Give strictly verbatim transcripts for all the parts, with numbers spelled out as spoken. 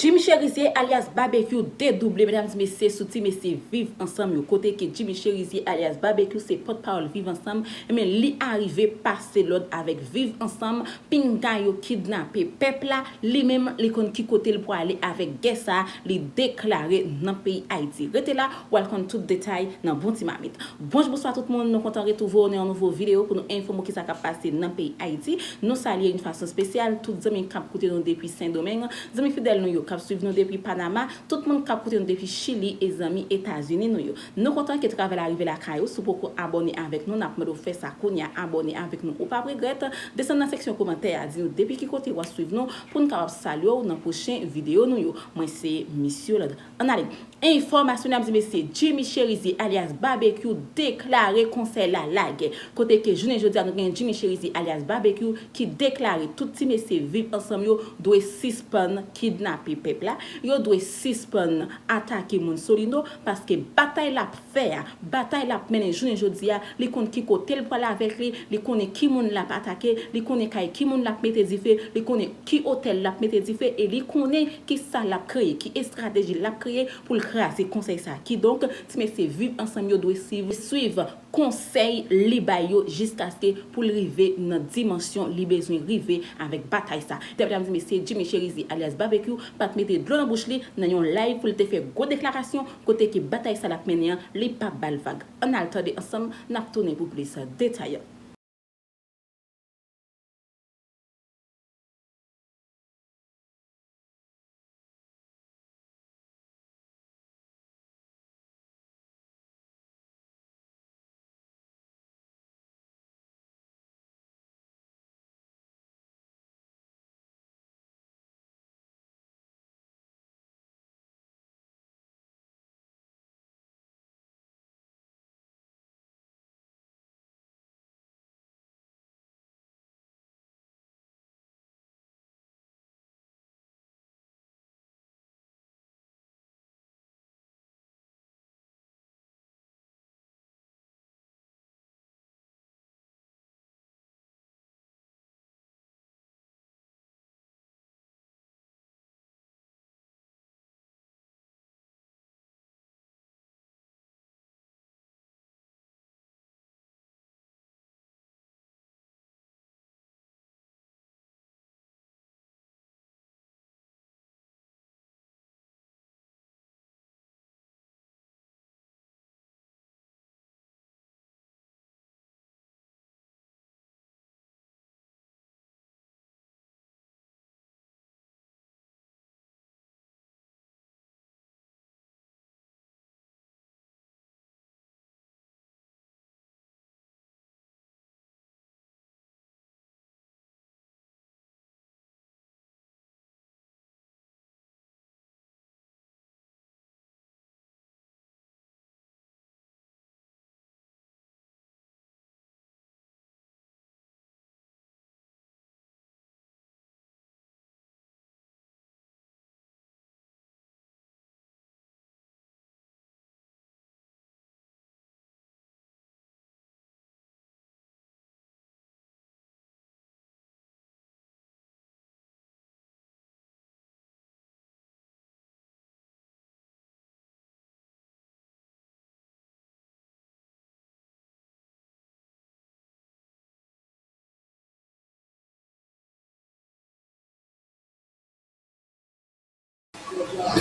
Jimmy Chérizier alyas Babekyou dedouble, medam e mesye, sou ti mesye Viv Ansanm yo, kote ke Jimmy Chérizier alyas Babekyou se pòtpawòl Viv Ansanm, ebyen, li arive pase lòd avèk Viv Ansanm, pinga yo kidnape pèp la, li menm, li konn ki kote l pwale avèk gè sa a, li deklare nan peyi Ayiti. Rete la, w al konn tout detay nan bon ti mamit. Bonjou, bonswa tout moun, nou kontan retwouve w nan yon nouvo videyo pou nou enfòme w kisa k ap pase nan peyi Ayiti. Nou salye yon fason espesyal tout zanmi k ap koute nou depi Sendomeng, zanmi fidèl nou yo k ap swiv nou depi Panama, tout moun k ap koute nou depi Chili e zanmi Etazini nou yo. Nou kontan ke travay la rive lakay ou. Si w poko abòne avèk nou, n ap mande w fè sa kounye a, abòne avèk nou, ou p ap regrèt. Desann nan seksyon kòmantè a, di nou depi ki kote w ap swiv nou pou n kapab salye w nan pwochen videyo nou yo. Mwen se Miss Yolande. Ann ale. Enfòmasyon, medam e mesye, Jimmy Chérizier alyas Babekyou deklare konsèy la lagè. Kote ke jounen jodi a nou gen Jimmy Chérizier alyas Babekyou ki deklare tout ti mesye Viv Ansanm yo dwe sispann kidnape pèp la, yo dwe sispann atake moun Solino, paske batay l ap fè a, batay l ap mennen jounen jodi a, li konn ki kote l pral avèk li, li konnen ki moun l ap atake, li konnen kay ki moun l ap mete dife, li konnen ki otèl l ap mete dife, e li konnen ki sa l ap kreye, ki estrateji l ap kreye pou l kraze konsèy sa. Kidonk, ti mesye Viv Ansanm yo dwe swiv, swiv konsèy li bay yo jiskaske pou l rive nan dimansyon li bezwen rive avèk batay sa. Medam e mesye, Jimmy Chérizier alyas Babekyou pa t mete dlo nan bouch li nan yon live pou l te fè gwo deklarasyon kote ke batay sa l ap mennen an, li p ap ba l vag. Ann al tande ansanm, n ap tounen pou plis detay.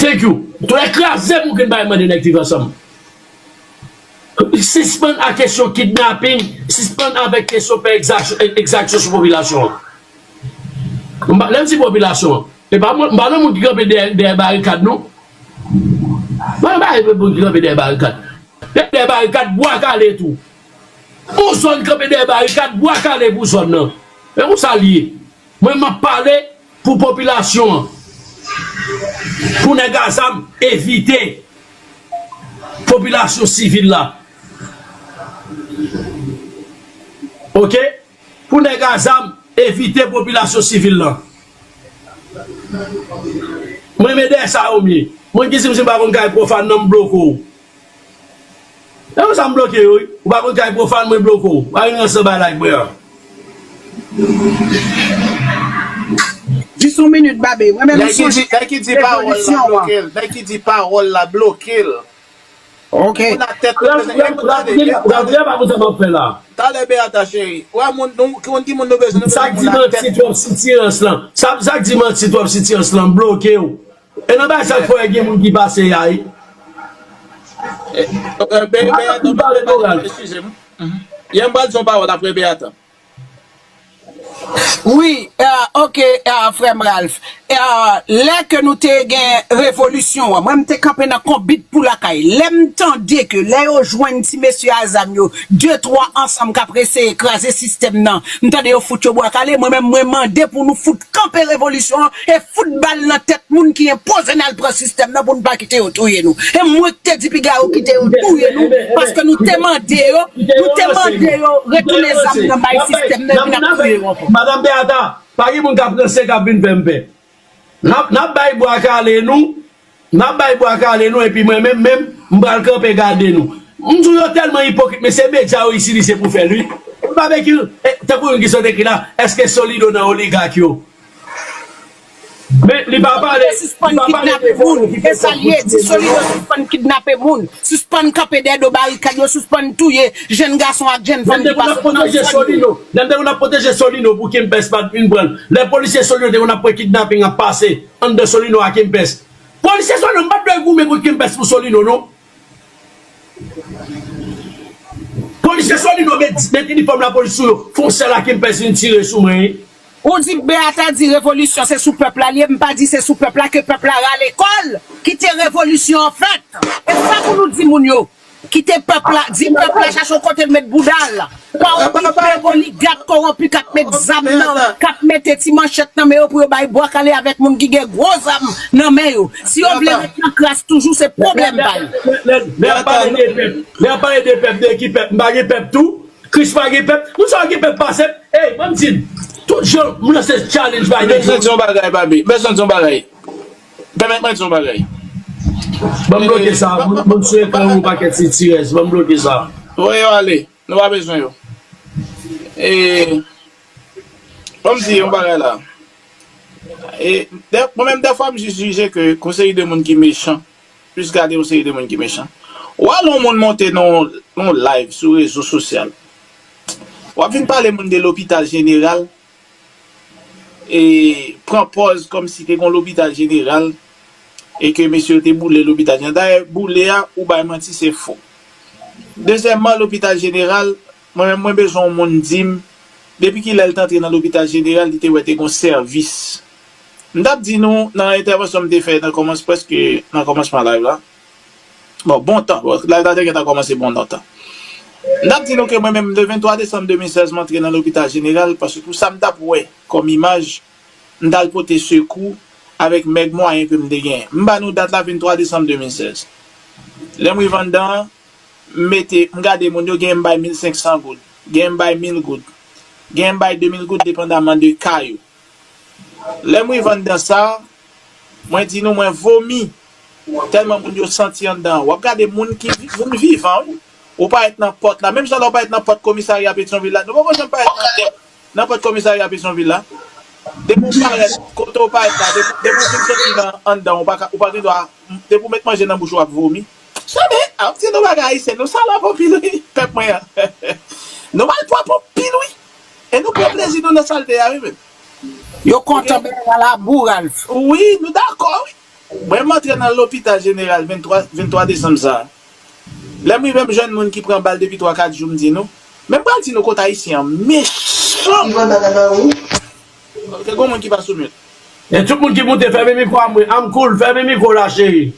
Thank you. Twè kraze pou ke n bay mande nèg viv ansanm. Sispann ak kesyon kidnaping, sispann avèk kesyon fè egzak-, egzaksyon sou popilasyon an. M pa, lè m di popilasyon an, e pa mwen, m pa nan moun ki kanpe dèyè, dèyè barikad, non. Mwen pa nan moun ki kanpe dèyè barikad. Dèyè barikad, bwa kale tou. Yon zòn kanpe dèyè barikad, bwa kale pou zòn nan. E konsa l ye. Mwen, m ap pale pou popilasyon an. Pou nèg a zam evite popilasyon sivil la. Oke? Pou nèg a zam evite popilasyon sivil lan. Mwen, men dèyè sa yo m ye. Mwen ki di m si m pa konn kay pwofàn nan, m bloke w. E konsa m bloke yo, wi. Ou pa konn kay pwofàn, mwen bloke w. Pa vin ranse bay like mwen an. Jis yon minit, Babe. Mwen menm, m sonje rezolisyon an. Nèg ki di pawòl la, bloke l. Nèg ki di pawòl la, bloke l. Ok. Moun a tèt reprezante. Tande, tande. Talè Beata cheri. Wè moun, nou, moun ki moun nou bezwen, nou bezwen moun a tèt. Sa k di manti twòp sitirans lan. Sa, sa k di manti twòp sitirans lan, m bloke w. E nan bagay sa k fè gen moun ki pase a, wi. Eskize m. Yè m pral di yon pawòl apre Beata. Wi, ah, ok, ah, frè m Ralph. Ah, lè ke nou te gen revolisyon an, mwen m te kanpe nan konbit pou lakay. Lè m tande ke lè yo jwenn ti mesye a zam yo, de, twa ansanm k ap eseye kraze sistèm nan, m tande yo fout yo bwa kale, mwen menm mwen mande pou nou fout kanpe revolisyon an e fout bal nan tèt moun ki enpoze n al pran sistèm nan pou n pa kite yo touye nou. E mwen k te di piga yo kite yo touye nou, paske nou te mande yo, nou te mande yo retounen zam nan bay sistèm nan epi n ap touye yo ankò. Madanm Beata, pa gen moun k ap ranse k ap vin fè m pè. N ap, n ap bay bwa kale nou, n ap bay bwa kale nou epi mwen menm, menm, m pral kanpe gade nou. M di w yo tèlman ipokrit, men se medya yo itilize pou fè l, wi. M pa vle ki, tankou youn ki sot ekri la, èske Solido nan oligak yo? Men li pa pale, li pa pale de moun ki te konn kontinye. Solido sispann kidnape moun, sispann kanpe dèyè do barikad yo, sispann touye jèn gason ak jèn fanm ki pase nan zòn yo. Lè m te konn ap pwoteje Solino, lè m te konn ap pwoteje Solino pou Kempès pa t vin pran l. Lè polisye Solino te konn ap pran kidnaping ap pase anndan Solino a Kempès. Polisye Solino, m pa t dwe goumen kont Kempès pou Solino, non. Polisye Solino met, met inifòm lapolis sou yo, fè yon sèl a Kempès vin tire sou mwen, wi. Ou di Beata di revolisyon se sou pèp la l ye, m pa di se sou pèp la ke pèp la rale kò l, kite revolisyon an fèt. E sa pou nou di moun yo, kite pèp la, di pèp la chache yon kote l met bouda l. Pa okipe oligak kowonpi k ap met zam nan, k ap mete ti manchèt nan men yo pou yo bay bwa kale avèk moun ki gen gwo zam nan men yo. Si yo vle ret nan kras toujou, se pwoblèm pa yo. Lè, lè, lè, lè y ap pale de pèp, lè y ap pale de pèp, de ki pèp? M pa gen pèp tou? Kris pa gen pèp? Moun sa yo gen pèp pase m? Ey, ban m di n, tout jan m lanse challenge bay nèg yo. M bezwen di yon bagay, Babe. M bezwen di yon bagay. Pèmèt mwen di yon bagay. Ban m bloke sa. Moun, moun sou ekran ou pakèt sitirèz. Ban m bloke sa. Voye yo ale. Nou pa bezwen yo. E, ban m di yon bagay la. E, dè, mwen menm, dèfwa, m jis jije ke gon seri de moun ki mechan, plis gade yon seri de moun ki mechan. W al yon moun monte nan yon, yon live sou rezo sosyal. W ap vin pale moun de lopital jeneral, e pran pòz kòmsi te gon lopital jeneral, e ke mesye yo te boule lopital jeneral. Dayè, boule a, ou bay manti, se fo. Dezyèmman, lopital jeneral, mwen menm, mwen bezwen yon moun di m, depi kilè l t antre nan lopital jeneral, li te wè te gon sèvis. M t ap di nou, nan entèvansyon m te fè nan kòmans, prèske nan kòmansman live la, bon, bon tan, bon, live la te gentan kòmanse bon lontan. M t ap di nou ke mwen menm, le venntwa desanm de mil sèz, m antre nan lopital jeneral, paske pou sa m t ap wè kòm imaj, m t al pote sekou avèk mèg mwayen ke m te genyen. M ba nou dat la, venntwa desanm de mil sèz. Lè m rive anndan an, m mete, m gade moun yo, genyen m bay mil senk san goud, genyen m bay mil goud, genyen m bay de mil goud, depandaman de ka yo. Lè m rive anndan sa, mwen di nou, mwen vomi. Tèlman moun yo santi anndan an. W ap gade moun ki vi-, moun vivan, wi. Ou parèt nan pòt la. Menm jan lè w parèt nan pòt komisarya Petyonvil la. Nou poko janm parèt nan pòt, nan pòt komisarya Petyonvil la. Depi w parèt, kote w parèt la, depi, depi w fin soti nan anndan, ou pa ka, ou pa gen dwa, depi w met manje nan bouch ou, w ap vomi. Chame, ap di nou bagay ayisyen, nou salòp anpil, wi, pèp mwen an. Nou malpwòp anpil, wi. E nou pran plezi nou nan salte a, wi, menm. Yo kontan bay la labou, Ralph. Wi, nou dakò, wi. Mwen, m antre nan lopital jeneral venntwa, venntwa desanm sa a. Lè m rive, m jwenn moun ki pran bal depi twa, kat jou, m di nou. Men m pral di nou kote ayisyen an mechan. Li pran bal la ba ou? Ke gon moun ki pa sou mute. E tout moun ki moute, fèmen mikwo a mwen. I'm cool, fèmen mikwo la, cheri.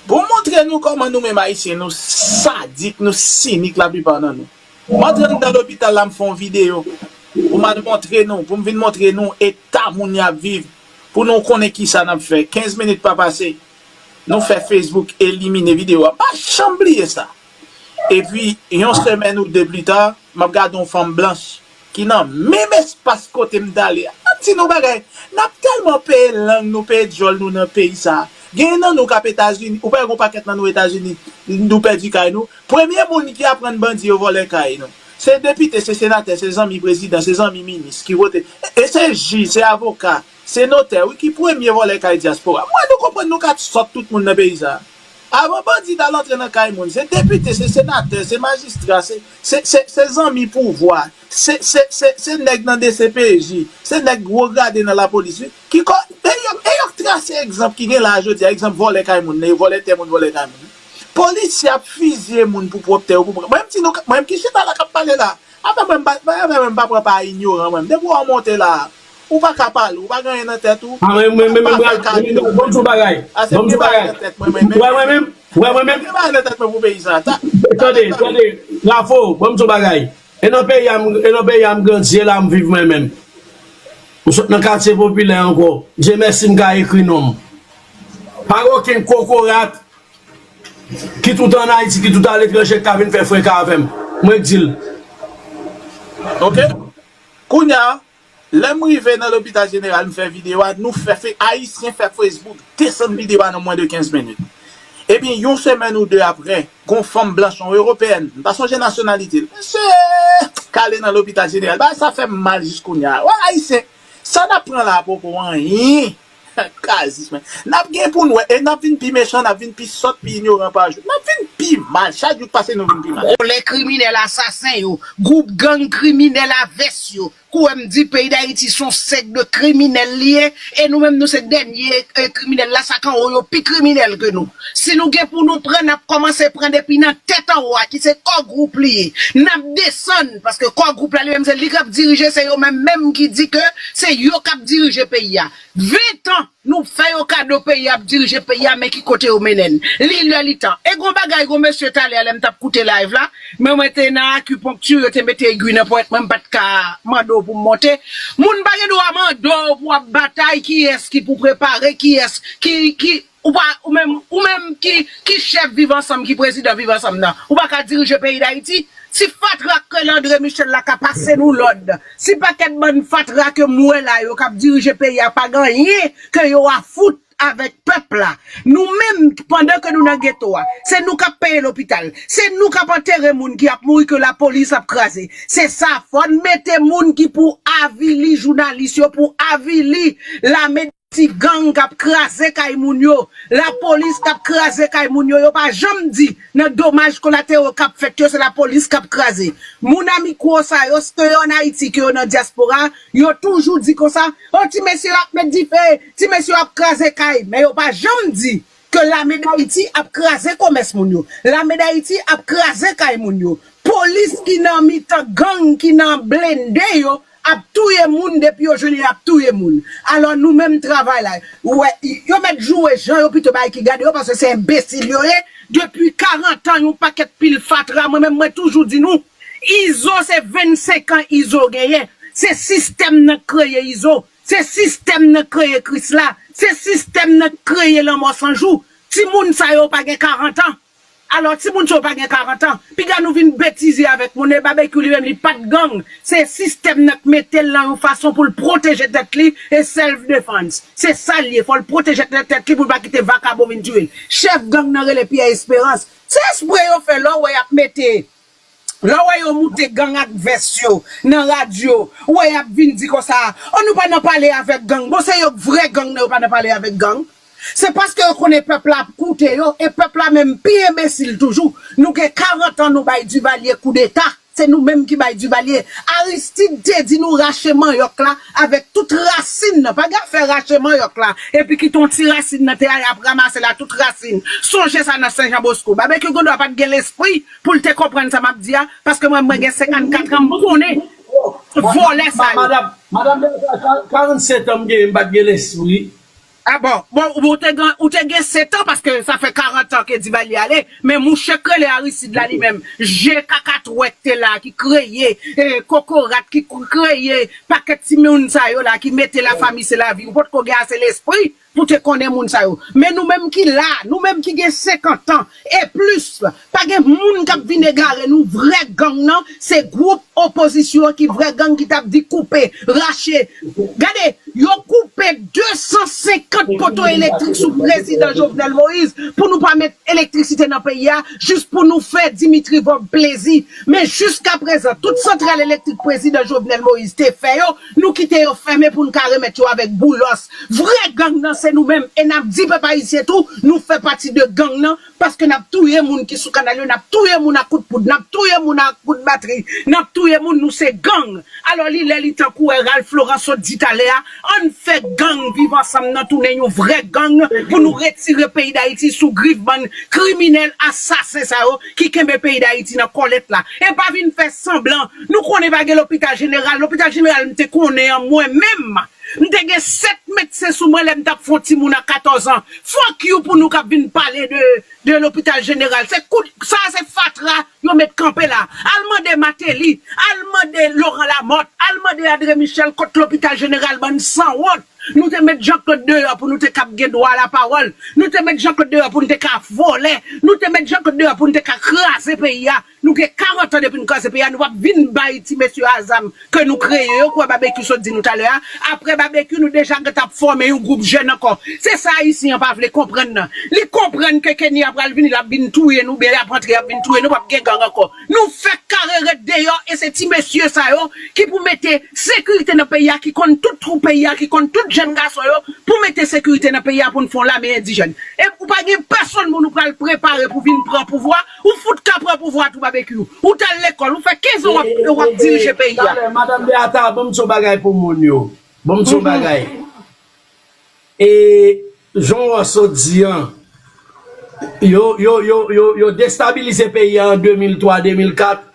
Pou m montre nou kòman nou menm ayisyen, nou sadik, nou sinik, laplipa nan nou. M antre anndan lopital la, m fè yon videyo pou m al montre nou, pou m vin montre nou eta moun y ap viv, pou nou konnen kisa n ap fè. Kenz minit pa pase, nou fè Facebook elimine videyo a. M pa janm bliye sa. Epi, yon semèn ou de pli ta, m ap gade yon fanm blanch ki nan menm espas kote m t ale a. M ap di nou bagay, n ap tèlman peye lang nou, peye djòl nou nan peyi sa a. Genyen nan nou k ap Etazini, ou pa wè gon pakèt nan nou Etazini, nou pèdi kay nou. Premye moun ki aprann bandi yo vòlè kay nou. Se depite, se senatè, se zanmi prezidan, se zanmi minis ki vote. E se jij, se avoka, se notè, wi, ki premye vòlè kay dyaspora. Mwen, nou konprann nou ka sòt tout moun nan peyi sa a. Avan bandi t al antre nan kay moun, se depite, se senatè, se majistra, se, se, se, se zanmi pouvwa, se, se, se, se nèg nan D C P J, se nèg gwo grade nan lapolis, wi. Ki kò, e yo, e yo k trase egzanp ki gen la a jodi a, egzanp vòlè kay moun, vòlè tè moun, vòlè kay moun. Polisye ap fizye moun pou pwòp tè yo, pou pran. Mwen menm ti nou, mwen menm ki chita la k ap pale la. Afè mwen, m pa, afè mwen, m pa pran pa inyoran, mwen menm. Depi w monte la, ou pa ka pale, ou pa gen anyen nan tèt ou. Ah, mwen, mwen, mwen, mwen, mwen, mwen, ban m di w bagay. Ban m di w bagay. Ase m gen bagay nan tèt mwen, mwen menm. Wè, mwen menm. Wè, mwen menm. M gen bagay nan tèt mwen pou peyi sa. Tande, tande. Rafo, ban m di w bagay. E nan peyi a m, e nan peyi a m grandi, e la m viv mwen menm. Ou sot nan katye popilè ankò. Dye mèsi m ka ekri non m. Pa gen okenn kokorat ki tout an Ayiti, ki tout aletranje, k ka vin fè freka avè m. Mwen k di l. Ok. Kounye a, lè m rive nan lopital jeneral, m fè videyo a, nou fè, fè, Ayisyen fè Facebook, desann videyo a nan mwen de kenz minit. Ebyen, yon semèn ou de apre, gon fanm blanch, yon ewopeyèn, m pa sonje nasyonalite l. Mesye, k ale nan lopital jeneral. Bagay sa fè m mal jis kounye a. Wè, Ayisyen, sa n ap pran la a poko anyen. Krazis, men. N ap gen pou n wè, e n ap vin pi mechan, n ap vin pi sòt, pi inyoran pa jou. N ap vin pi mal. Chak jou k pase, nou vin pi mal. Vòlè, kriminèl, asasen yo, gwoup gang kriminèl a vès yo. Kou wè m di peyi Dayiti se yon sèk de kriminèl li ye, e nou menm nou se dènye, eh, kriminèl la, sa k anwo yo pi kriminèl ke nou. Si nou gen pou nou pran, n ap kòmanse pran depi nan tèt anwo a, ki se Core Group li ye. N ap desann, paske Core Group la li menm se li k ap dirije, se yo menm menm ki di ke se yo k ap dirije peyi a. Ven tan nou fè yo kado peyi a, ap dirije peyi a, men ki kote yo mennen n. Li lè li tan. E gon bagay, gon mesye talè a, lè m t ap koute live la, men mwen te nan akiponkti, yo te mete egwi nan ponyèt mwen, m pa t ka mande w pou m monte. Moun pa gen dwa mande w pou w ap batay kiyès ki pou prepare, kiyès ki, ki, ou pa, ou menm, ou menm ki, ki chèf Viv Ansanm, ki prezidan Viv Ansanm nan. Ou pa ka dirije peyi Dayiti. Si fatra k rele André Michel la ka pase nou lòd, si pakèt bann fatra ke m wè la yo k ap dirije peyi a pa gen anyen ke yo a fout avèk pèp la, nou menm, pandan ke nou nan geto a, se nou k ap peye lopital, se nou k ap antere moun ki ap mouri ke lapolis ap kraze. Se sa, fò n mete moun ki pou avili jounalis yo, pou avili lame ti gang k ap kraze kay moun yo, lapolis k ap kraze kay moun yo, yo pa janm di nan domaj kolatero k ap fèt yo, se lapolis k ap kraze. Moun a mikwo sa yo, ke yo ann Ayiti, ke yo nan dyaspora, yo toujou di konsa, o, ti mesye yo ap met dife, ti mesye yo ap kraze kay, men yo pa janm di ke lame Dayiti ap kraze komès moun yo, lame Dayiti ap kraze kay moun yo, polis ki nan mitan gang, ki nan blende yo, ap touye moun, depi yo jwenn yo, y ap touye moun. Alò, nou menm travay la, ou wè, yo mèt joure jan yo pito bay ki gade yo, paske se enbesil yo ye. Depi karant an, yon pakèt pil fatra, mwen menm, mwen toujou di nou, Izo se vennsenk an Izo genyen. Se sistèm nan k kreye Izo. Se sistèm nan k kreye Krisla. Se sistèm nan k kreye Lanmò San Jou. Timoun sa yo pa gen karant an. Alò, timoun sa yo pa gen karant an. Piga nou vin betize avèk moun. E Babekyou li menm, li pa t gang. Se sistèm nan k mete l nan yon fason pou l pwoteje tèt li e self defense. Se sa l ye. Fò l pwoteje tèt, tèt li pou l pa kite vakabon vin tiye l. Chèf gang nan rele Pierre Espérance. Se espre yo fè lè w wè y ap mete, lè w wè yo moute gang ak vès yo nan radyo, w wè y ap vin di konsa, o, nou pa nan pale avèk gang. Bon, se yo k vrè gang nan, yo pa nan pale avèk gang. Se paske yo konnen pèp la ap koute yo, e pèp la menm pi enbesil toujou. Nou gen karant an nou bay Duvalier koudeta. Se nou menm ki bay Duvalier. Aristide te di nou rache manyòk la avèk tout rasin nan. Pa gen afè rache manyòk la, epi kite yon ti rasin nan tè a, y ap ranmase la tout rasin. Sonje sa nan Sen Jan Bosko. Babekyou Godwa pa t gen lespri pou l te konprann sa m ap di a, paske mwen, mwen gen senkannkat an, m konnen vòlè sa yo. Madanm, madanm, karannsèt an m genyen, m pa t gen lespri. A bon, bon, ou te gen, ou te gen sèt an, paske sa fè karant an ke Duvalier ale, men mouche k rele Aristide la li menm, je kakatwè k te la, ki kreye, eh, kokorat, ki k-, kreye pakèt timoun sa yo la, ki mete la famille c'est la vie, ou potko gen ase lespri pou te konnen moun sa yo. Men nou menm ki la, nou menm ki gen senkant an e plis, pa gen moun k ap vin egare nou. Vrè gang nan, se gwoup opozisyon an ki vrè gang ki t ap di koupe, rache. Gade, yo koupe de san senkant poto elektrik sou prezidan Jovenel Moïse pou nou pa met elektrisite nan peyi a, jis pou nou fè Dimitri Vorbe plezi. Men jiskaprezan, tout santral elektrik prezidan Jovenel Moïse te fè yo, nou kite yo fèmen pou n ka remèt yo avèk boulòs. Vrè gang nan se nou menm. E n ap di pèp ayisyen tou, nou fè pati de gang nan, paske n ap touye moun ki sou kanal yo, n ap touye moun ak kout poud, n ap touye moun ak kout batri, n ap touye moun, nou se gang. Alò, li lè li tan kou wè Ralph Laurent sot di talè a, ann fè gang Viv Ansanm nan tounen yon vrè gang pou nou retire peyi Dayiti sou grif bann kriminèl asasen sa yo ki kenbe peyi Dayiti nan kòlèt la. E pa vin fè sanblan. Nou konnen pa gen lopital jeneral. Lopital jeneral m te konnen an mwen menm, m te gen sèt medsen sou mwen lè m t ap fè yon timoun a katòz an. Fuck you pou nou k ap vin pale de, de lopital jeneral. Se kout, sa se fatra yo met kanpe la. Al mande Martelly, al mande Laurent Lamothe, al mande André Michel kot lopital jeneral, bann sanwont. Nou te met Jean Claude deyò pou nou te kab gen dwa lapawòl. Nou te met Jean Claude deyò pou nou te ka vòlè. Nou te met Jean Claude deyò pou nou te ka kraze peyi a. Nou gen karant an depi nou kraze peyi a. Nou p ap vin bay ti mesye a zam ke nou kreye yo, kwè Babekyou sot di nou talè a. Apre Babekyou, nou deja gentan ap fòme yon gwoup jèn ankò. Se sa Ayisyen an pa vle konprann nan. Li konprann ke Kenya pral vini, l ap vin touye nou, oubyen y ap antre, y ap vin touye nou, p ap gen gang ankò. Nou fèk kare ret deyò, e se ti mesye sa yo ki pou mete sekirite nan peyi a, ki konn tout twou peyi a, ki konn tout jèn gason yo, pou mete sekirite nan peyi a, pou n fè yon lame endijèn. E ou pa gen pèsonn moun ou pral prepare pou vin pran pouvwa, ou fout ka pran pouvwa tou Babekyou. Ou t al lekòl, ou fè kenz an w ap, w ap dirije peyi a. Talè, Madanm Beata, ban m di yon bagay pou moun yo. Ban m di yon bagay. E jan w sot di an, yo, yo, yo, yo, yo destabilize peyi a an de mil twa, de mil kat,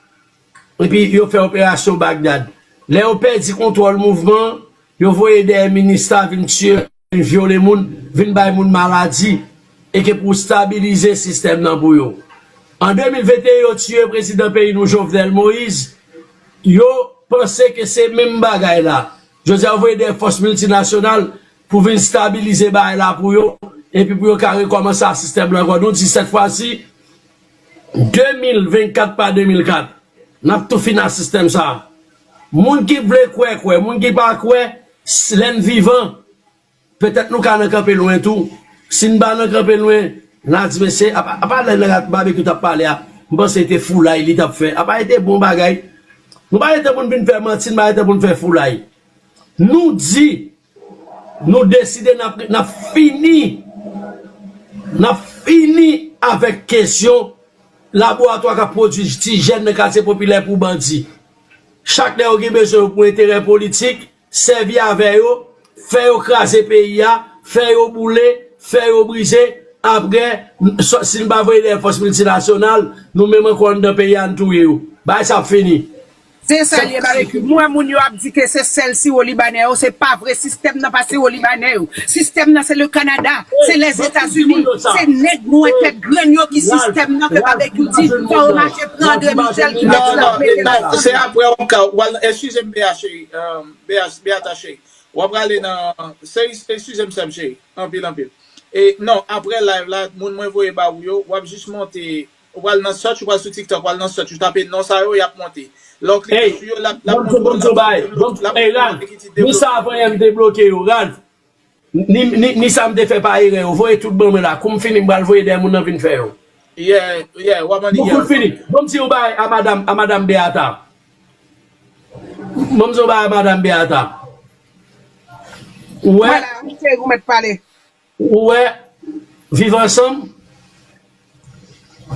epi yo fè operasyon Bagdad. Lè yo pèdi kontwòl mouvman, yo voye dèyè minista vin tiye, vin vyole moun, vin bay moun maladi, e ke pou stabilize sistèm nan pou yo. An de mil venteyen, yo tiye prezidan peyi nou, Jovenel Moïse, yo panse ke se menm bagay la. Jodi a, yo voye dèyè fòs miltinasyonal pou vin stabilize bagay la pou yo, epi pou yo ka rekòmanse ak sistèm lan ankò. Nou di sèt fwa si, de mil vennkat pa de mil kat, n ap tou fini ak sistèm sa a. Moun ki vle kwè, kwè. Moun ki pa kwè, s-, lè n vivan, petèt nou ka nan kanpe lwen tou. Si n pa nan kanpe lwen, n a di, mesye, apa, apa lè nèg la Babekyou t ap pale a, m panse se te foulay li t ap fè. Apa se te bon bagay. Nou pa gen tan pou n vin fè manti, n pa gen tan pou n fè foulay. Nou di, nou deside n ap, n ap fini, n ap fini avèk kesyon laboratwa k ap pwodui ti jèn nan katye popilè pou bandi. Chak lè yo gen bezwen yo pou enterè politik, sèvi avè yo, fè yo kraze peyi a, fè yo boule, fè yo brize. Apre, n-, sò-, si n pa voye dèyè fòs miltinasyonal, nou menm ankò anndan peyi a, n touye yo. Bagay sa ap fini. Se sa l ye, Babekyou. M wè moun yo ap di ke se sèl siwo libanè yo. Se pa vre. Sistèm nan pa siwo libanè yo. Sistèm nan se le Kanada, se Lèzetazini, se nèg nwè tèt grenn yo ki sistèm nan ke Babekyou di fò yo mache pran André Michel ki mete l ap mete nan. Non, non, se apre w ka, w al, eskize m, B H, cheri, um, B H, Beata cheri. W ap prale nan, se, eskize m, sè m cheri, anpil, anpil. E, non, apre live la, moun mwen voye ba ou yo, w ap jis monte, ou pral nan search, ou pral sou TikTok, ou pral nan search, ou tape non sa yo, y ap monte. Lè w klike sou yo, l ap, l ap montre w, l ap montre w, l ap montre w ki ti devlope. Ni sa avan yè m debloke yo, Ralph. Ni, ni, ni sa m te fè pa erè yo. Voye tout ban mwen la. Kou m fini, m pral voye dèyè moun nan vin fè yo. Yeah, yeah, w ap mande. Nou fout fini. Ban m di yon bagay a madanm, a madanm Beata. Ban m di yon bagay a madanm Beata. Ou wè? Vwala, wi, cheri, ou mèt pale. Ou wè, Viv Ansanm,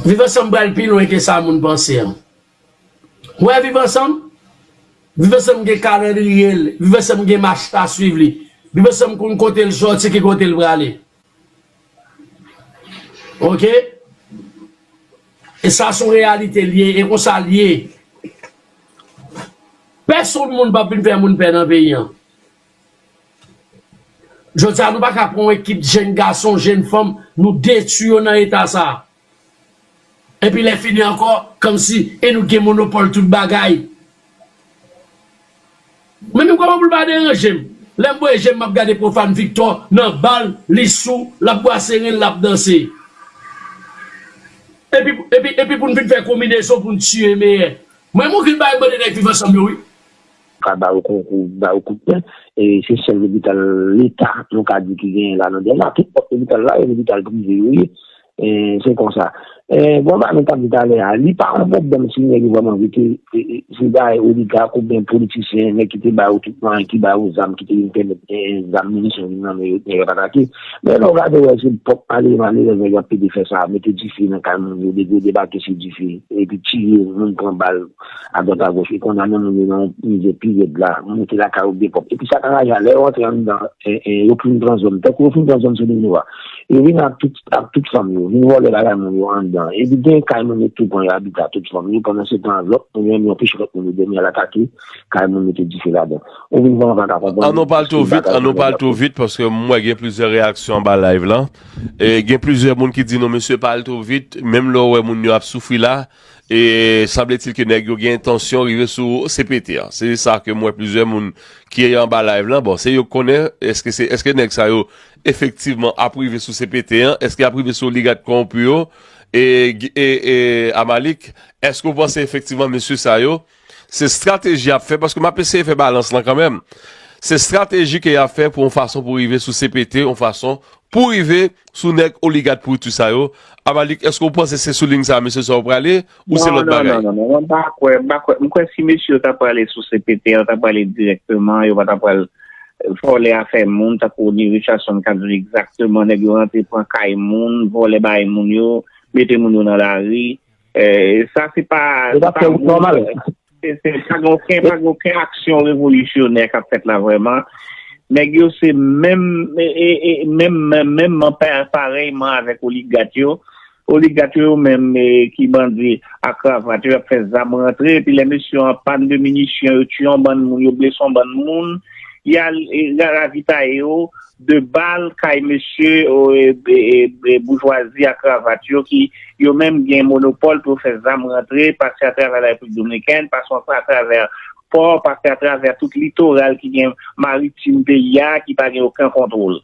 Viv Ansanm pral pi lwen ke sa moun panse an. Ou wè Viv Ansanm? Viv Ansanm gen kalandriye l, Viv Ansanm gen mach a swiv li. Viv Ansanm konn kote l sòti, ki kote l prale. Oke? E sa se yon reyalite l ye, e konsa l ye. Pèsonn moun p ap vin fè moun pè nan peyi an. Jodi a, nou pa ka pran yon ekip jèn gason, jèn fanm, nou detwi yo nan eta sa a. Epi lè fini ankò, kòmsi, e nou gen monopòl tout bagay. Men menm kòman pou l pa deranje m? Lè m voye je m, m ap gade Profane Victor nan bal, li sou, l ap bwase ren l, l ap danse. Epi, epi, epi pou n vin fè konbinezon pou n tiye meyè. Mwen, m okil bay mande nèg Viv Ansanm yo, wi. Ka ba yo konkou, ba yo koutmen. E se sèl lopital Leta, nou ka di, ki genyen la nan Dèlma. Tout lòt lopital la, e lopital prive yo ye. E se konsa. E bon, ba nou t ap di talè a, li pa yon pwoblèm si nèg yo vrèman vle ke se bagay oligak oubyen politisyen, nèg ki te ba yo tout mwayen, ki ba yo zam, ki te vin pèmèt gen zam, minisyon vin nan men yo, nèg ap atake. Men lè w gade, w wè se pwòp male, malerèz nèg yo ap pede fè sa, mete dife nan kay moun yo, nèg yo debake sou dife, epi tiye moun, pran bal adwat agoch, e konn amenn moun yo nan yon mizè pi rèd la, monte lakay yo byen pwòp. Epi sa k anraje a, lè yo antre anndan, yo fin pran zòn, tankou yo fin pran zòn Solino a, yo vin ak tout, ak tout fanm yo, vin vòlè bagay moun yo anndan. Epi gen kay moun yo tou pran, yo abite a tout fanm yo, pandan se tan lòt moun yo menm yo anpeche lòt moun yo dòmi, al atake kay moun, mete dife ladan. Ou vin vrèman pa ka konprann. Ann nou pale twò vit, ann nou pale twò vit, paske m wè gen plizyè reyaksyon anba live lan. E gen plizyè moun ki di non, mesye, pale twò vit, menm lè w wè moun yo ap soufri la, e sanbletil ke nèg yo gen entansyon rive sou C P T an. Se sa ke m wè plizyè moun ki anba live lan. Bon, se yo k konnen, èske se, èske nèg sa yo efektivman ap rive sou C P T an, èske y ap rive sou oligat kòwonpi yo, e, e, e Amalik, èske w panse efektivman mesye sa yo, se estrateji y ap fè, paske m ap eseye fè balans lan kanmenm, se estrateji ke y ap fè pou yon fason pou rive sou C P T, yon fason pou rive sou nèg oligat pouri sa yo. Amalik, èske w panse se sou liy sa a mesye sa yo prale, ou se lòt bagay? Non, non, non, non, non, m pa kwè, m pa kwè, m kwè si mesye yo ta prale sou C P T, yo ta prale dirèkteman, yo pa ta pral vòlè afè moun, tankou Ony Richardson ka di w egzakteman, nèg yo rantre pran kay moun, vòlè bagay moun yo, mete moun yo nan lari. E, sa se pa, se pa moun, se, se, pa gen okenn, pa gen okenn aksyon revolisyonè k ap fèt la vrèman. Nèg yo se menm, e, e, e, menm, menm, menm pa-, parèyman avèk oligat yo. Oligat yo, yo menm, e, ki bandi a kravat yo, y ap fè zam rantre, epi lè mesye yo an pàn de minisyon, yo tiye yon bann moun, yo blese yon bann moun, y al, e, ra-, ravitaye yo de bal kay mesye, o, e, e, e, e, boujwazi a kravat yo ki, yo menm, gen monopòl pou yo fè zam rantre, pase atravè Larepiblik Dominikèn, pase atravè pò, pase atravè tout litoral ki gen maritim peyi a, ki pa gen okenn kontwòl.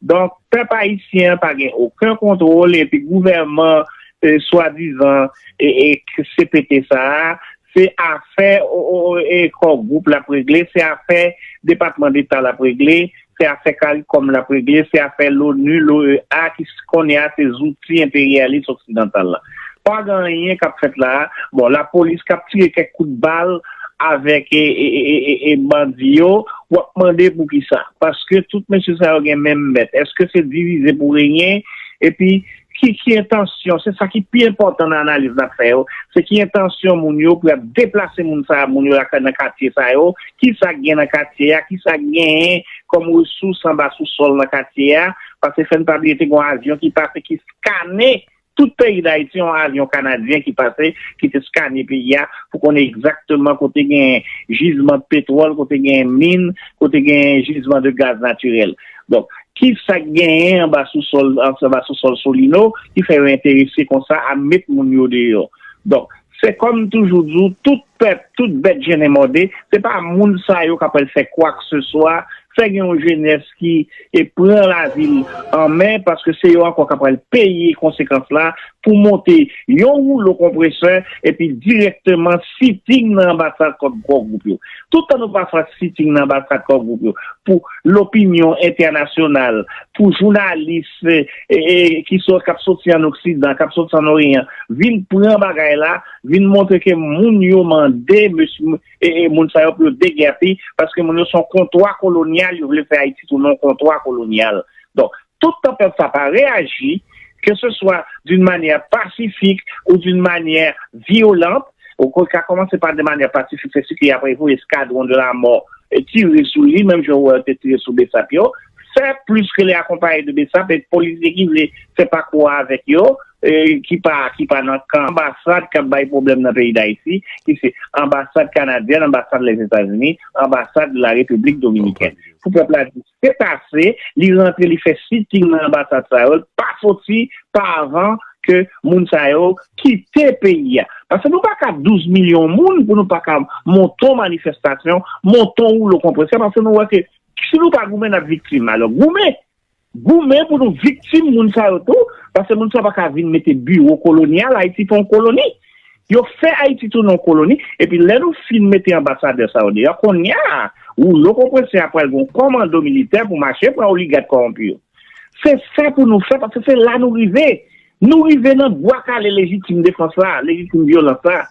Donk, pèp ayisyen an pa gen okenn kontwòl, epi gouvènman, e, swadizan, e, e, C P T sa a, se afè, o, o, e, Core Group l ap regle, se afè Depatman Deta l ap regle, se afè CARICOM l ap regle, se afè l'ONU, l'OEA, ki s-, kounye a se zouti enperyalis oksidantal la. Pa gen anyen k ap fèt la a. Bon, lapolis k ap tire kèk kout bal avèk, e, e, e, e, e bandi yo, w ap mande poukisa. Paske tout mesye sa yo gen menm mèt. Èske se divize pou renye? Epi, ki, ki entansyon, se sa ki pi enpòtan nan analiz n ap fè yo, se ki entansyon moun yo pou y ap deplase moun sa, moun yo lakay nan katye sa yo, ki sa k gen nan katye a, ki sa k genyen kòm resous anba sousòl nan katye a, paske fè n pa bliye te gen yon avyon ki pase, ki skane tout peyi Dayiti, yon avyon kanadyen ki pase, ki te skane peyi a pou konnen egzakteman kote gen jizman petwòl, kote gen min, kote gen jizman de gaz natirèl. Donk, ki sa k genyen anba sousòl, anba sousòl Solino ki fè yo enterese konsa a met moun yo deyò? Donk, se kòm m toujou di w, tout pèp, tout bèt jennen mòde, se pa moun sa yo k ap al fè kwakeseswa, fè gen yon jenès ki, e, pran lavi l an men, paske se yo ankò k ap al peye konsekans la pou monte yon woulo konpresè epi dirèkteman sitting nan anbasad Core Group yo. Toutan nou pa fè sitting nan anbasad Core Group yo pou lopinyon entènasyonal, pou jounalis, e, e, ki sò-, k ap soti ann Oksidan, k ap soti ann Oryan, vin pran bagay la, vin montre ke moun yo mande mesye, e, e, moun sa yo pou yo degèpi, paske moun yo se yon kontwa kolonyal, yo vle fè Ayiti tounen yon kontwa kolonyal. Donk, toutan pèp sa pa reyaji, ke se swa d'une manière pacifique ou d'une manière violente, ou ka kòmanse pa de manyè pasifik, se si ke y ap voye eskadwon de la mò, e, tire sou li, menm jan w wè yo te tire sou Besap yo, fè plis ke les accompagnés de Besap, e polisye ki vle fè pakou a avèk yo, e, ki pa, ki pa nan kan anbasad k ap bay pwoblèm nan peyi Dayiti, ki se anbasad kanadyèn, anbasad Lèzetazini, anbasad Larepiblik Dominikèn. Pou pèp la di, se pase, li rantre, li fè sitting nan anbasad sa yo, l pa soti pa avan ke moun sa yo kite peyi a. Paske nou pa ka douz milyon moun pou nou pa ka monte yon manifestasyon, monte yon woulo konpresè, paske nou wè ke Si nou pa goumen, n ap viktim. Alò, goumen! Goumen pou nou viktim moun sa yo tou, paske moun sa yo pa ka vin mete biwo kolonyal, Ayiti fè yon koloni. Yo fè Ayiti tounen yon koloni, epi lè nou fin mete anbasadè sa yo deyò, kounye a, woulo konpresè a pral gen yon kòmando militè pou mache pran oligak kòwonpi yo. Se sa pou nou fè, paske se la nou rive. Nou rive nan bwa kale lejitim defans la, lejitim vyolans la.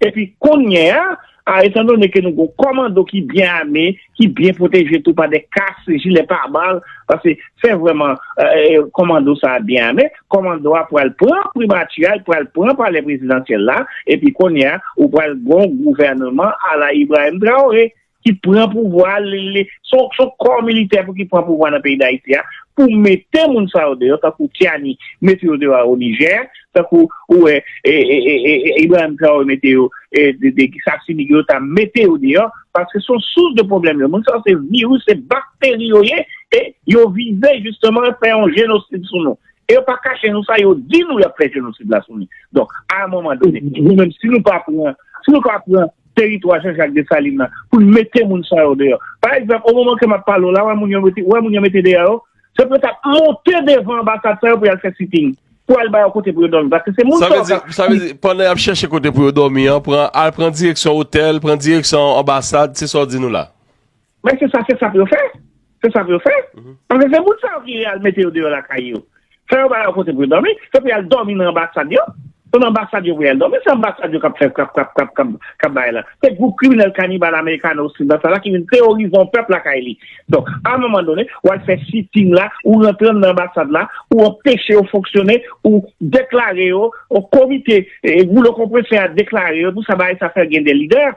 Epi kounye a, a, etandone ke nou gen kòmando ki byen ame, ki byen pwoteje tou pa de kas, jilè pabal, paske se vrèman, e, kòmando sa a byen ame, kòmando a pral pran primati a, pral pran palè prezidansyèl la, epi kounye a, ou pral gen yon gouvènman ala Ibrahim Traoré ki pran pouvwa, li, li, se yon, se yon kò militè pou ki pran pouvwa nan peyi Dayiti a, pou mete moun sa yo deyò, tankou Tiani mete yo deyò o Nijè, tankou ou wè, e, e, e, e, e, Ibrahim Traoré mete yo, e, de, de, Sassou Nguesso mete yo deyò, paske se yon sous de pwoblèm yo. Moun sa yo se viris, se bakteri yo ye, e yo vize jisteman fè yon jenosid sou nou. E yo pa kache nou sa, yo di nou y ap fè jenosid la sou nou. Donk, a yon moman done, nou menm, si nou pa pran, si nou pa pran teritwa Jean-Jacques Dessalines nan, pou n mete moun sa yo deyò. Pa egzanp, o moman ke m ap pale w la, wè moun yo mete, wè moun yo mete deyò yo, se pou yo t ap monte devan anbasad sa yo pou y al fè sitting, pou al ba yo kote pou yo dòmi. Paske se moun sa yo k ap. Sa vle di, pandan y ap chèche kote pou yo dòmi an, pran, al pran direksyon otèl, pran direksyon anbasad, se sa w di nou la? Men se sa, se sa pou yo fè. Se sa pou yo fè. Paske se moun sa yo ki al mete yo deyò lakay yo. Fè yo ba yo kote pou yo dòmi, se pou y al dòmi nan anbasad yo. Se nan anbasad yo pou y al dòmi, se anbasad yo k ap fè, k ap, k ap, k ap, k ap, k ap bay la. Se gwoup kriminèl kanibal amerikano osidantal la ki vin teworize yon pèp lakay li. Donk, a yon moman done, w al fè sitting la, ou rantre anndan anbasad la, ou anpeche yo fonksyone, ou deklare yo, yon komite, e, woulo konpresè a deklare yo, pou sa bagay sa fè gen de lidè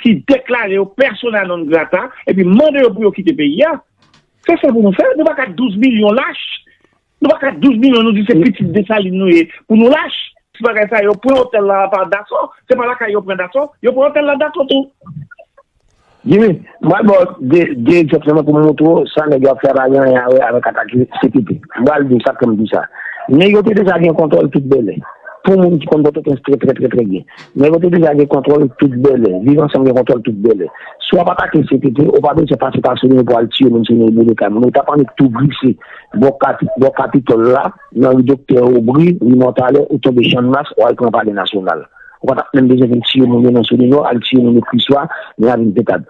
ki deklare yo persona non grata, epi mande yo pou yo kite peyi a. Se sa pou nou fè. Nou pa ka douz milyon lach. Nou pa ka douz milyon, nou di se pitit Desalin nou ye, pou nou lach. Ti bagay sa yo pran otèl la pa daso. Se pa lakay yo pran daso. Yo pran otèl la daso tou. Jimmy, mwen ba w de, de egzanp sèlman pou m montre w sa nèg yo ap fè a pa gen anyen a wè avèk atak C P T. Mwen al di w sa k fè m di sa. Nèg yo te deja gen kontwòl tout Bèlè. Pou moun ki konn Pòtoprens trè, trè, trè, trè byen. Nèg yo te deja gen kontwòl tout Bèlè. Viv Ansanm gen kontwòl tout Bèlè. Si w ap atake C P T, ou pa bezwen pase pa sou li pou al tiye moun, sou li boule kay moun. Ou t ap annik tou glise bò Kapi-, bò Kapitòl la, nan ri Doktè Aubry, ri Mòtalè, ou tonbe Channmas, ou al pran Palè Nasyonal. Ou pa t ap menm bezwen vin tiye moun yo nan Solinò, al tiye moun yo Kriswa, nan Ravin Pentad.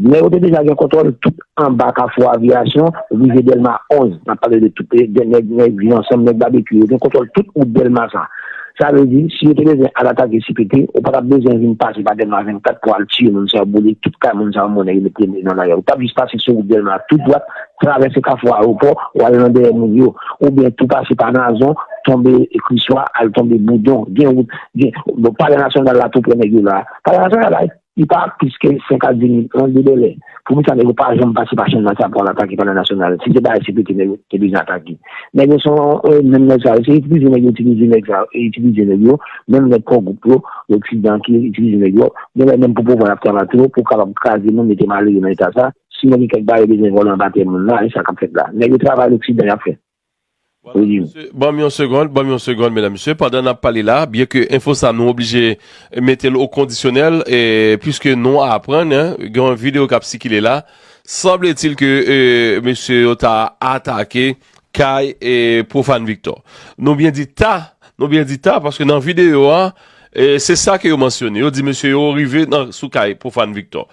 Nèg yo te deja gen kontwòl tout anba Kafou Aviyasyon, rive Dèlma onz. N ap pale de tout, de nèg, nèg Viv Ansanm, nèg Babekyou, yo gen kontwòl tout wout Dèlma sa. Sa vle di, si yo te bezwen al atake C P T, ou pa t ap bezwen vin pase pa Dèlma vennkat pou al tiye moun sa yo, boule tout kay moun sa yo, mounen yo met nan lari a. Ou t ap jis pase sou wout Dèlma tout dwat, travèse Kafou Ayewopò, ou al nan dèyè moun yo. Oubyen tou pase pa Nazon, tonbe Kriswa, al tonbe Boudon. Gen wout, gen, bon, Palè Nasyonal la tou prè nèg yo la. Palè Nasyonal la, li pa plis ke senk a dis minit, ann, de Bèlè. Poukisa nèg yo pa janm pase pa Channmas pou al atake Palè Nasyonal? Si se bagay sekirite nèg yo te bezwen atake. Nèg yo se yon, e, menm nèg sa yo, se itilize nèg yo, itilize nèg sa yo, e itilize nèg yo, menm nèg Kò Gwoup yo, Loksidan ki itilize nèg yo, gen lè menm pou pouvwa y ap travay tou, pou kapab kraze moun, mete malere nan eta sa. Si nèg yo kèk bagay yo bezwen vòlè anba tè moun la, e sa k ap fèt la. Nèg yo travay Loksidan y ap fè. Wi. Mesye, ban m yon segonn, ban m yon segonn, medam, mesye. Pandan n ap pale la, byen ke enfo sa nou oblije mete l o kondisyonèl, e, piske nou aprann, en, gen yon videyo k ap sikile la. Sanbletil ke, e, mesye yo ta atake kay, e, Profane Victor. Nou byen di ta, nou byen di ta, paske nan videyo a, e, se sa ke yo mansyone. Yo di mesye yo rive nan, sou kay Profane Victor.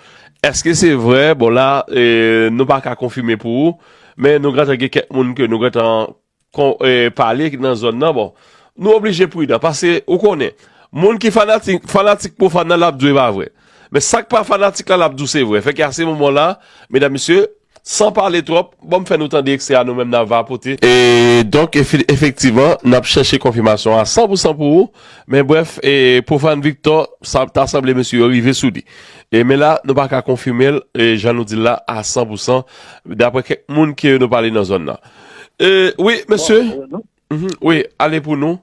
Èske se vre? Bon, la, e, nou pa ka konfime pou ou, men nou gentan gen kèk moun ke nou gentan kon, e, pale ki nan zòn nan, bon, nou oblije pridan, paske ou konnen, moun ki fanatik, fanatik Profane nan, l ap di w e pa vre. Men sa k pa fanatik la, l ap di w se vre. Fè ke a se moman la, medam, mesye, san pale twòp, ban m fè nou tande ekstrè a nou menm n ap va pote. E donk, efe-, efektivman, n ap chèche konfimasyon a san pou san pou ou. Men brèf, e, Profane Victor, sa ta sanble mesye yo rive sou li. E men la, nou pa ka konfime l, e, jan nou di l la, a san pou san, daprè kèk moun ke nou pale nan zòn nan. E, wi, mesye. Bon, wi, ale pou nou.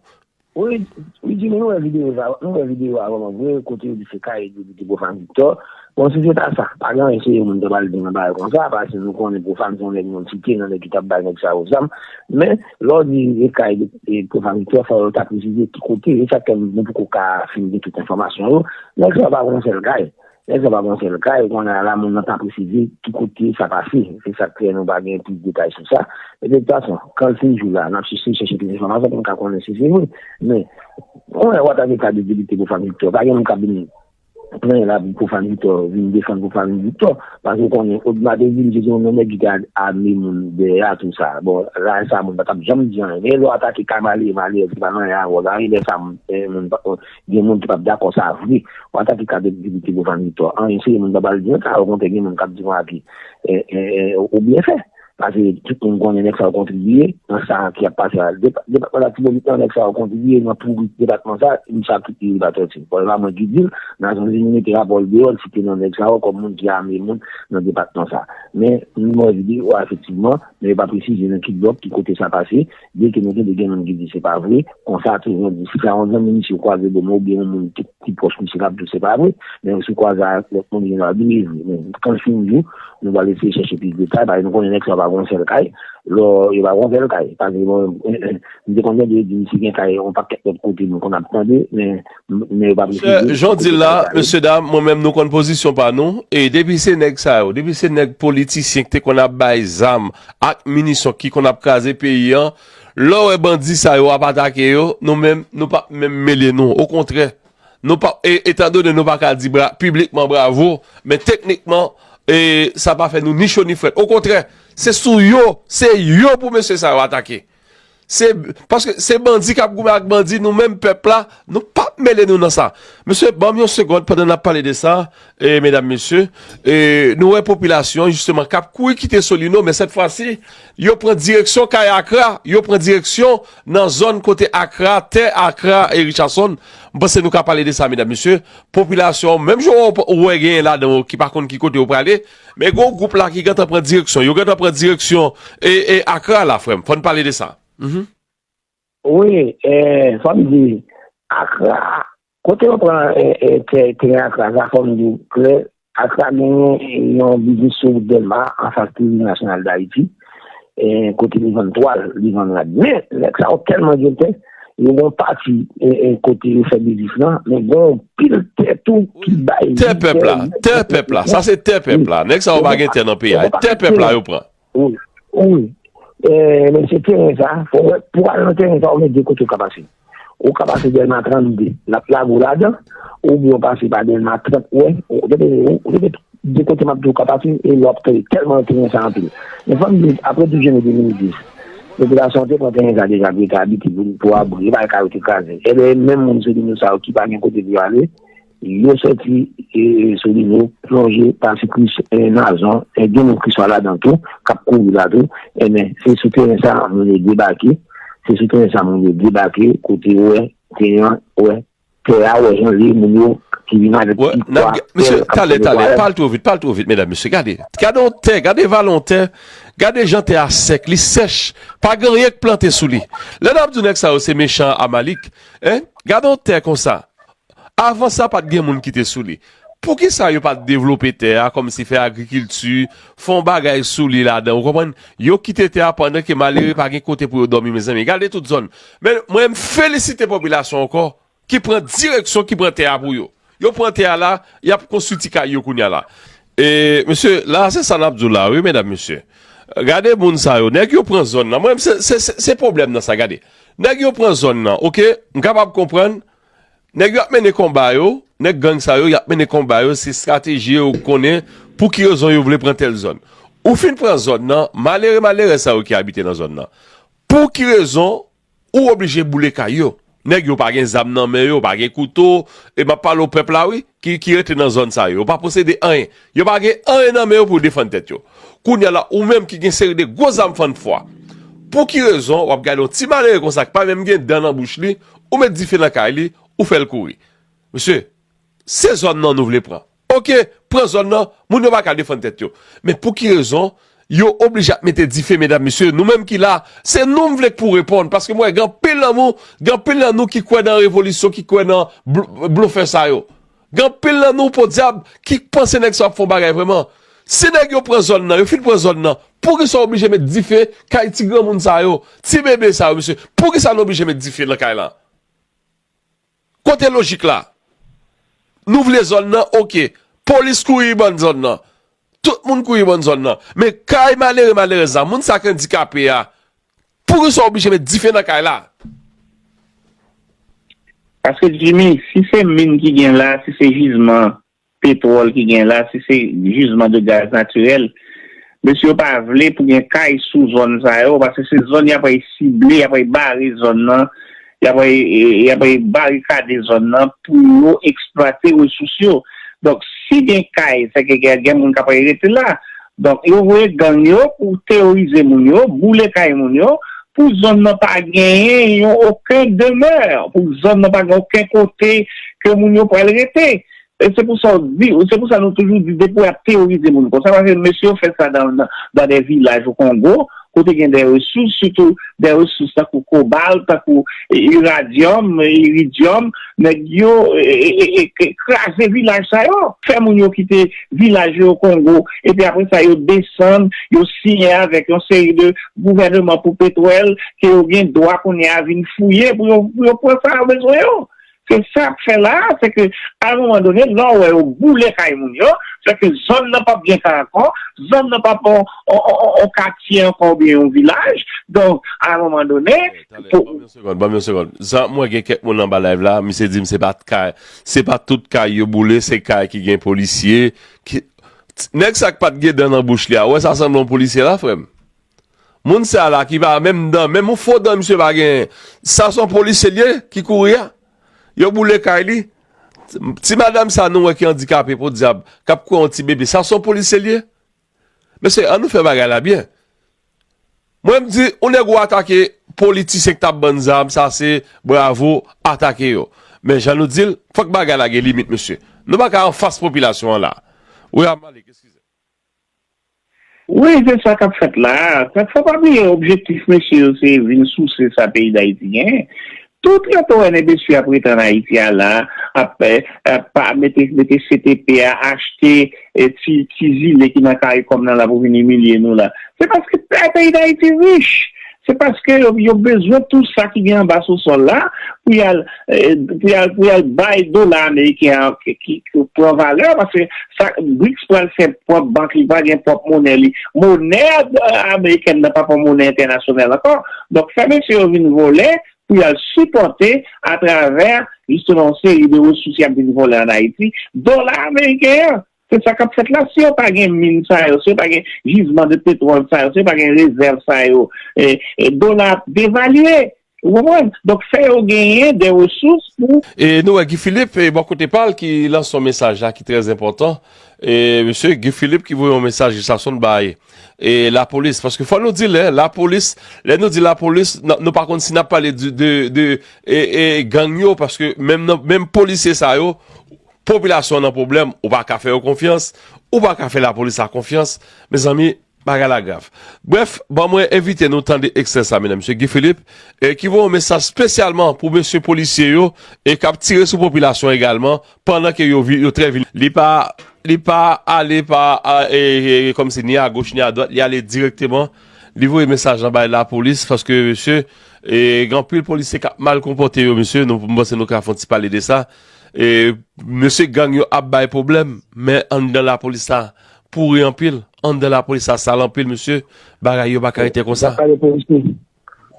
Wi, wi, Jimmy, nou wè videyo sa, nou wè videyo a vrèman vre, kote yo di se kay depite Profane Victor. Bon, si se ta sa, pa gen anyen serye moun ta pral di nan bagay konsa, paske nou konnen Profane se yon nèg moun site, nan nèg ki t ap bay nèg sa yo zam. Men, lè w di se kay de, e, Profane Victor, fò yo ta presize ki kote, e sa k fè nou poko ka fin gen tout enfòmasyon yo. Nèg sa yo pa pran yon sèl kay. Nèg sa pa pran sèl kay, ou konnen la moun nan pa presize ki kote sa pase. Se sa k fè nou pa gen plis detay sou sa. Men de tout fason, kan l fin jou la, n ap chèche, chèche plis enfòmasyon pou n ka konnen si se vre. Men, yon lè w atake ka de depite Profane Victor, pa gen moun k ap vin plenyen la pou Profane Victor, vin defann Profane Victor. Paske ou konnen, Odma te di, misye se yon nèg ki te ame moun dèyè a, tou sa. Bon, la, sa moun pa t ap janm di anyen. Men lè w atake ka malere, malere, se pa nan anyen avè w. Sa vle di lè sa moun, eh, moun pa, gen moun ki p ap dakò sa vre. Ou atake ka de depite Profane Victor. Anyen serye moun pa pral di anyen, sa, okontrè, gen moun k ap di konsa ki, eh, eh, eh, ou byen fè. Paske tout moun konnen nèg sa yo kontribiye nan sa ki ap pase a. Depa-, depatman Latibonit lan, nèg sa yo kontribiye nan pouri depatman sa, misye ap kite li pa sòti. Bon, e pa mwen ki di l, Nasyonzini mete rapò l deyò, l site non nèg sa yo kòm moun ki ame moun nan depatman sa. Men, mwen di w, efektivman, men yo pa presize nan ki blòk, ki kote sa pase, byenke nou tande gen moun ki di se pa vre, konsa, tou, yo di, si se yon zanmi misye kwaze bò mwen, oubyen yon moun ki, ki pwòch misye, l ap di w se pa vre, men si w kwaze ak lòt moun, yo di, e vre. Men, kan l fin jou, nou pral eseye chèche plis detay, paske nou konnen nèg sa yo pa gen yon sèl kay, lò, yo pa gen yon sèl kay, paske, bon, m te konn tande yo di misye gen kay yon pakèt lòt kote, nou konn ap tande, men, men yo pa presize. Jan w di l la, mesye dam, mwen menm, nou konn pozisyon pa nou, e depi se nèg sa yo, depi se nèg politisyen ki te konn ap bay zam ak minisyon ki konn ap kraze peyi an, lè w wè bandi sa yo ap atake yo, nou menm, nou p ap menm mele nou. Okontrè, nou p ap, e, etandone nou pa ka di bra-, piblikman bravo, men teknikman, e, sa pa fè nou ni cho ni frèt. Okontrè, se sou yo, se yo pou mesye sa yo atake. Se, paske se bandi k ap goumen ak bandi, nou menm pèp la, nou p ap mele nou nan sa. Mesye, ban m yon segonn pandan n ap pale de sa, e, medam, mesye, e, nou wè popilasyon, jisteman, k ap kouri kite Solino, men sèt fwa si, yo pran direksyon kay Akra, yo pran direksyon nan zòn kote Akra, tè Akra e Richardson. M panse nou ka pale de sa, medam, mesye. Popilasyon, menm jan w, w wè genyen ladan yo ki pa konn ki kote yo prale, men gen yon gwoup la ki gentan pran direksyon, yo gentan pran direksyon e, e Akra la, frè m. Fò n pale de sa. Mhm. Wi, eh, fò m di, Akra, kote yo pran, eh, eh, tè, teren Akra sa, fò m di w klè, Akra genyen yon biznis sou wout Dèlma, anfas Tribinal Nasyonal Dayiti, eh, kote li vann twal, li vann rad. Men, nèg sa yo tèlman gen tè, yo gen yon pati, eh, eh, kote yo fè biznis lan, men gen yon pil tè tou ki bay tè pèp la, tè pèp la, sa se tè pèp la. Nèg sa yo pa gen tè nan peyi a, tè pèp la yo pran. Wi, wi. Eh, men se teren sa, fò w wè, pou w al nan teren sa, ou gen de kote w ka pase. Ou ka pase Dèlma trannde, l ap lage w ladan, oubyen w pase pa Dèlma trant, wè, ou, ou, ou, ou, de kote m ap di w ka pase, e lè w ap tande tèlman teren sa anpil. Men fò m di, apre douz janvye de mil dis, popilasyon an te pran teren sa deja pou yo te abite, pou, pou abri, yo pa ka rete kraze. Ebyen, menm moun Solino sa yo ki pa gen kote pou yo ale, yo sòti, e, e, Solino, plonje pa sou Kris, e, Nazon, e, gen moun Kriswa ladan tou, k ap kouri la tou. Ebyen, se sou teren sa a moun yo debake, se sou teren sa a moun yo debake, kote yo wè, teren an, wè, tè a, wè jan l ye, moun yo ki vin avèk ti pwa, pèl, k ap sèvi pwa avè l. Mesye, talè, talè, pa al twò vit, pa al twò vit, medam, mesye, gade. Gade yon tè, gade valon tè, gade jan tè a sèk, li sèch, pa gen anyen k plante sou li. Lè n ap di nèg sa yo se mechan Amalik, en, gade yon tè konsa. Avan sa, pa t gen moun ki te sou li. Poukisa yo pa t devlope tè a kòmsi fè agrikilti, fè yon bagay sou li ladan, ou konprann? Yo kite tè a pandan ke malere pa gen kote pou yo dòmi, mezanmi. Gade tout zòn. Men, mwen, m felisite popilasyon ankò ki pran direksyon, ki pran tè a pou yo. Yo pran tè a la, y ap konstwi ti kay yo kounye a la. E, mesye, la, se sa n ap di w la, wi, medam, mesye. Gade moun sa yo, nèg yo pran zòn nan. Mwen, se, se, se, se pwoblèm nan sa, gade. Nèg yo pran zòn nan, oke? M kapab konprann, nèg yo ap mennen konba yo, nèg gang sa yo, y ap mennen konba yo, se estrateji yo konnen pou ki rezon yo vle pran tèl zòn. Ou fin pran zòn nan, malere, malerèz sa yo ki abite nan zòn nan. Pou ki rezon ou oblije boule kay yo? Nèg yo pa gen zam nan men yo, pa gen kouto, e m ap pale w pèp la, wi, ki, ki rete nan zòn sa yo. Yo pa posede anyen. Yo pa gen anyen nan men yo pou yo defann tèt yo. Kounye a la, ou menm ki gen seri de gwo zam fann fwa, pou ki rezon w ap gade yon ti malere konsa ki pa menm gen dan nan bouch li, ou met dife nan kay li, ou fè l kouri? Mesye, se zòn nan nou vle pran. Oke, pran zòn nan, moun yo pa ka defann tèt yo. Men pou ki rezon yo oblije ap mete dife, medam, mesye? Nou menm ki la, se nou m vle k pou reponn, paske m wè gen anpil nan nou, gen anpil nan nou ki kwè nan revolisyon, ki kwè nan bl-, blofè sa yo. Gen anpil nan nou, podyab, ki panse nèg sa yo ap fè yon bagay vrèman. Si nèg yo pran zòn nan, yo fin pran zòn nan, poukisa yo oblije met dife kay ti granmoun sa yo, ti bebe sa yo, mesye? Poukisa nou oblije met dife nan kay la? Kote lojik la? Nou vle zòn nan, oke. Polis kouri ban zòn nan. Tout moun kouri ban zòn nan. Men kay malere, malerèz la, moun sa k andikape a, poukisa w oblije met dife nan kay la? Paske Jimmy, si se min ki gen la, si se jizman petwòl ki gen la, si se jizman de gaz natirèl, mesye yo pa vle pou gen kay sou zòn sa yo, paske se zòn y ap sible, y ap bare zòn nan, y ap, y ap barikade zòn nan pou yo eksplwate resous yo. Donk, si gen kay, sèke gen, gen moun k ap rete la. Donk, yo voye gang yo pou teworize moun yo, boule kay moun yo, pou zòn nan pa genyen yon okenn demè, pou zòn nan pa gen okenn kote ke moun yo pral rete. E se pou sa w di, se pou sa nou toujou di depi w ap teworize moun konsa, paske mesye yo fè sa dans, dans, dans des villages au Congo, kote gen de resous, sitou de resous tankou kobalt, tankou iradyòm, iridyòm, nèg yo e, e, e, e, kraze vilaj sa yo, fè moun yo kite vilaj yo Kongo, epi apre sa yo desann, yo siyen avèk yon seri de gouvènman pou petwòl, ke yo gen dwa kounye a vin fouye pou yo, pou yo pran sa yo bezwen yo. Se sa k fè la, se ke a yon moman done, lè w wè yo boule kay moun yo, se ke zòn nan p ap gen kay ankò, zòn nan p ap on, on, on, on katye ankò oubyen yon vilaj. Donk, a yon moman done, pou. Ban m yon segonn, ban m yon segonn. Zan, mwen gen kèk moun anba live la, misye di m se pa kay, se pa tout kay yo boule, se kay ki gen polisye. Ki, nèg sa k pa t gen dan nan bouch li a, ou wè sa sanble yon polisye la, frè m? Moun sa la ki pa menm dan, menm yon fo dan misye pa genyen. Sa se yon polisye l ye ki kouri a. Yo boule kay li. Ti madanm sa nou wè ki andikape podyab, k ap kouri yon ti bebe. Sa se yon polisye l ye. Mesye, ann nou fè bagay la byen. Mwen m di, yon nèg ou atake politisyen k t ap ban n zam, sa se bravo, atake yo. Men jan nou di l, fòk bagay la gen limit, mesye. Nou pa ka anfas popilasyon an la. Wi, a m ale, eskize. Wi, se sa k ap fèt la. Fò pa bliye, objektif mesye yo se vin souse sa peyi Dayiti genyen. Tout lè w wè nèg mesye ap rete ann Ayiti a la, ap, ap mete, mete C T P a, achte ti, ti zile ki nan Caricom nan la pou vin imilye nou la. Se paske peyi Dayiti rich. Se paske yo, yo bezwen tou sa ki gen anba sou sòl la pou y al, pou y al, pou y al bay dola ameriken an ki, ki, ki pran valè, paske sa, brics pral fè pwòp bank li, pa gen pwòp monè li. Monè amerikèn nan pa pran monè entènasyonal ankò. Donk, fè mesye yo vin vòlè pou y al sipòte atravè, jisteman, yon seri de resous y ap vin vòlè ann Ayiti, dola ameriken an. Se sa k ap fèt la. Si yo pa gen min sa yo, si yo pa gen jizman de petwòl sa yo, si yo pa gen rezèv sa yo, e, e dola ap devalye. Ou konprann? Donk, fè yo genyen de resous pou. E nou wè Guy Philippe, e bò kote pa l, ki lanse yon mesaj la ki trè enpòtan. E mesye Guy Philippe ki voye yon mesaj sa sonn bay e lapolis. Paske fò nou di lè lapolis, lè nou di lapolis, n- nou pa konn si n ap pale de, de, de e, e gang yo, paske menm, nan, menm polisye sa yo, popilasyon an nan pwoblèm, ou pa ka fè yo konfyans, ou pa ka fè lapolis la konfyans. Mezanmi, bagay la grav. Brèf, ban mwen envite nou tande ekstrè sa, medam, mesye Guy Philippe, e ki voye yon mesaj espesyalman pou mesye polisye yo, e k ap tire sou popilasyon egalman, pandan ke yo, vi- yo trè vil. Li pa, li pa ale pa, a, e, e, e, kòmsi ni agoch ni adwat, li ale dirèkteman, li voye mesaj lan bay lapolis, paske, mesye, e, gen anpil polisye k ap mal konpòte yo, mesye, nou, m panse nou ka fè yon ti pale de sa. E, mesye, gang yo ap bay pwoblèm, men anndan lapolis la pouri anpil, anndan lapolis la sal anpil, mesye, bagay yo pa ka rete konsa.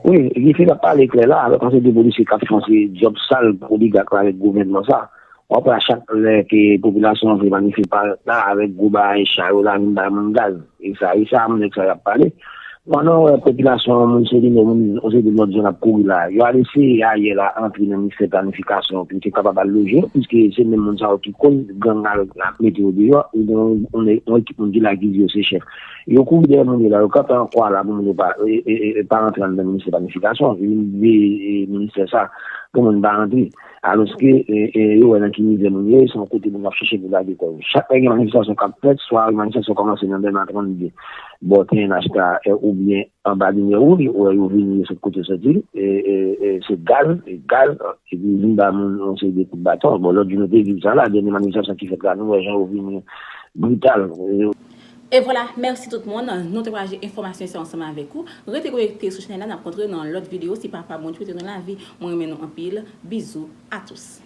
Wi, Guy Philippe ap pale klè la, avèk yon seri de polisye k ap fè yon seri djòb sal pou oligak la avèk gouvènman sa. W ap wè a chak lè ke popilasyon an vle manifeste parèt la avèk gwo bagay cha yo la vin bay moun gaz. E sa, e sa, moun nèg sa y ap pale. Pandan w wè popilasyon an, moun se li menm, moun, yon seri de lòt zòn ap kouri la. Yo al eseye ayè la antre nan ministè planifikasyon pou yo te kapab al loje yo, piske se menm moun sa yo ki konn gang avèk la mete yo deyò, e gen yon, yon, yon ekip moun ki la ki di yo se chèf. Yo kouri dèyè moun yo la, yo kanpe an kwa la pou moun yo pa, e, e, e, pa rantre anndan ministè planifikasyon, e, e, e, ministè sa, pou moun pa rantre. Alòske, e, e, yo wè nan ki mizè moun yo ye, se yon kote moun ap chèche pou lage kò yo. Chak lè gen manifestasyon k ap fèt, swa manifestasyon kòmanse nan Bèna trannde, bò T N H K oubyen anba limyè wouj, ou wè yo vini, yo sot kote yo soti, e, e, e, se gaz, e gaz, epi yo vin ba moun yon seri de kout baton. Bon, lòt jou nou te viv sa la, dènye manifestasyon ki fèt la, nou wè jan yo vini brital. E vwala, mèsi tout moun. Nou te pataje enfòmasyon sa ansanm avèk ou. Rete konekte sou chanèl la, n ap kontre nan lòt videyo. Si Papa Bondye prete nou lavi, mwen renmen nou anpil. Bizou à tous.